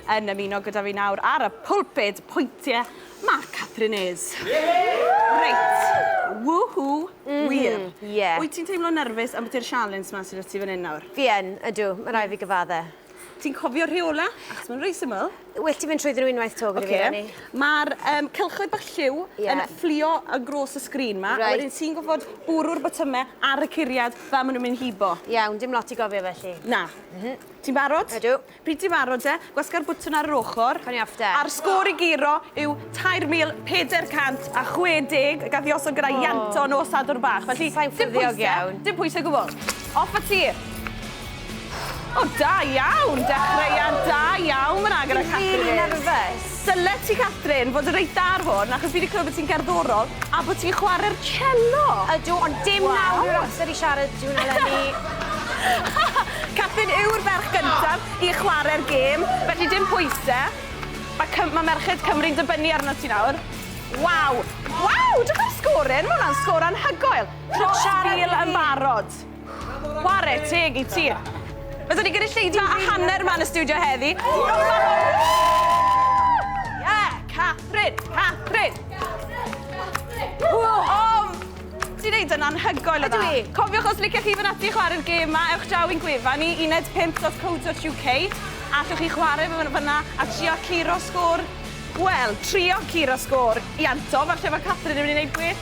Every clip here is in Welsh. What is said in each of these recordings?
Yn ymuno gyda fi nawr ar y pulpud pwyntiau, mae Catherine Hayes. Reit, woohoo, wir. Ie. Wyt ti'n teimlo'n nerfus ambiti'r sialens 'ma sydd 'da ti fan hyn nawr? Fi yn, ydw, mae rhaid fi gyfadde. Ti'n cofio'r rheola? Achos ma'n reit syml. Well ti fynd trwyddyn nhw unwaith 'to gyda fi, Eleni. Mae'r um, cylchoedd bach lliw yeah. yn fflio ar gros y sgrin ma. Right. A wedyn ti'n gorfod bwrw'r botymau ar y curiad fel maen nhw'n mynd hibo. Iawn, dim lot i gofio felly. Na. Mm -hmm. Ti'n barod? Ydw. Pryd ti'n barod te, gwasga'r bwtwn ar yr ochr. Cawn ni off te. A'r sgôr i guro yw 3,460, gath i osod gyda oh. Ianto nos Sadwrn bach. Felly, Sa'n dim ffyddiog pwysau, iawn. dim pwysau gwbl. Off â ti. O, da iawn! Dechreuad da iawn fyna gyda Catherine. Fi'n rili nerfus. Dylet ti, Catherine, fod yn reit dda ar hwn, achos fi wedi clywed bod ti'n gerddorol a bod ti'n chwarae'r cello. Ydw, ond dim Waw. nawr yw'r amser i siarad 'di hwnna Eleni. Catherine yw'r ferch gyntaf i chwarae'r gêm, felly dim pwyse. Mae Cym- ma' merched Cymru'n dibynnu arnot ti nawr. Waw! Waw! Drych ar sgôr hyn, ma' hwnna'n sgôr anhygoel. Dros fil yn barod. Ware teg i ti. Mae 'da ni gynulleidfa a hanner 'ma yn y stiwdio heddi. Yeah, Catherine, Catherine. O, ti'n neud yn anhygoel o dda. Ydw i. Cofiwch os liciech chi fynd ati i chwarae'r gêm 'ma, ewch draw i'n gwefan ni, uned5.co.uk. Allwch chi chwarae fe fyna a trio curo sgôr, wel, trio curo sgôr Ianto, falle mae Catherine yn mynd i wneud gwell.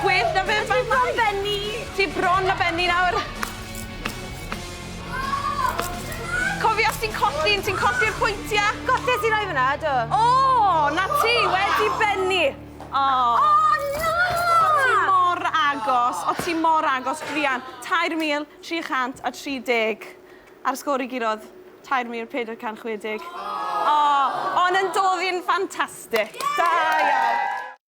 Gwell na fe, Dwi bron bennu. Ti bron a bennu nawr. Cofio os ti'n colli, ti'n colli'r pwyntiau. Golles i rai fyna, do. O, na ti, wedi bennu. O. O, na! O ti mor agos, o ti mor agos, druan. 3,330. A'r sgôr i gurodd 3,460. O, ond yn doddi'n ffantastig. Da iawn.